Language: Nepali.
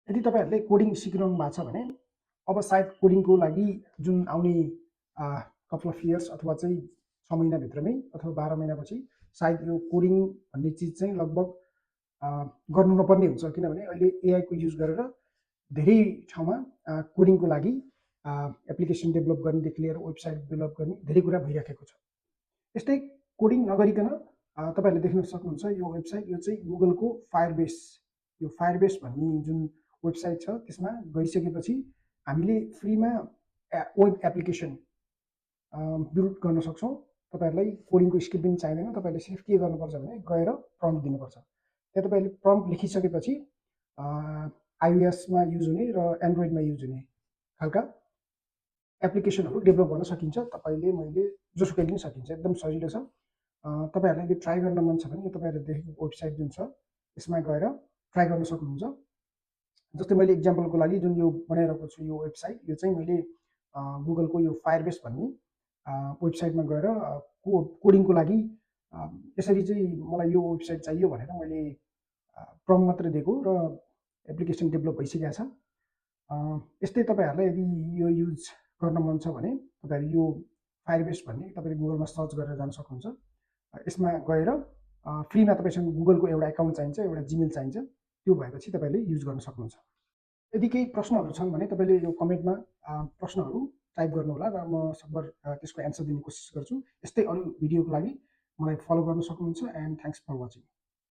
यदि तपाईहरुले कोडिङ सिकिरहनु भएको छ भने अब सायद कोडिङको लागि जुन आउने कपल अफ इयर्स अथवा चाहिँ 6 महिनाभित्रमै अथवा 12 महिनापछि सायद यो कोडिङ भन्ने चिज चाहिँ लगभग गर्नु नपर्ने हुन्छ, किनभने अहिले एआई को युज गरेर धेरै ठाउँमा कोडिङको लागि एप्लिकेसन डेभलप गर्नेदेखि लिएर वेबसाइट डेभलप गर्ने धेरै कुरा भइराखेको छ। यस्तै कोडिङ नगरिकन तपाईहरुले देख्न सक्नुहुन्छ यो वेबसाइट, यो चाहिँ गुगलको फायरबेस, यो फायरबेस भन्ने जुन वेबसाइट छ त्यसमा गइसकेपछि हामीले फ्रीमा वेब एप्लिकेसन बिल्ड गर्न सक्छौँ। तपाईहरुलाई कोडिङको स्किल पनि चाहिँदैन, तपाईहरुले सिर्फ के गर्नुपर्छ भने गएर प्रम्प्ट दिनुपर्छ। त्यहाँ तपाईहरुले प्रम्प्ट लेखिसकेपछि आइओएसमा युज हुने र एन्ड्रोइडमा युज हुने खालका एप्लिकेसनहरू डेभलप गर्न सकिन्छ। तपाईले मैले जोसुकै पनि सकिन्छ, एकदम सजिलो छ। तपाईहरुलाई यो ट्राई गर्न मन छ भने यो तपाईहरुले देखेको वेबसाइट जुन छ यसमा गएर ट्राई गर्न सक्नुहुन्छ। जस्तै मैले एक्जाम्पलको लागि जुन यो बनाइरहेको छु यो वेबसाइट, यो चाहिँ मैले गुगलको यो फायरबेस भन्ने वेबसाइटमा गएर कोडिङको लागि यसरी चाहिँ मलाई यो वेबसाइट चाहियो भनेर मैले प्रम्प्ट मात्र दिएको र एप्लिकेसन डेभलप भइसकेको छ। यस्तै तपाईहरुलाई यदि यो युज गर्न मन छ भने तपाईहरु यो फायरबेस भन्ने तपाईले गुगलमा सर्च गरेर जान सक्नुहुन्छ। यसमा गएर फ्रीमा तपाईसँग गुगलको एउटा एकाउन्ट चाहिन्छ, एउटा जीमेल चाहिन्छ, त्यो भएपछि तपाईले युज गर्न सक्नुहुन्छ। यदि केही प्रश्नहरू छन् भने तपाईले यो कमेन्टमा प्रश्नहरू टाइप गर्नुहोला र म सकभर त्यसको एन्सर दिने कोसिस गर्छु। यस्तै अरु भिडियोको लागि मलाई फलो गर्न सक्नुहुन्छ। And thanks for watching.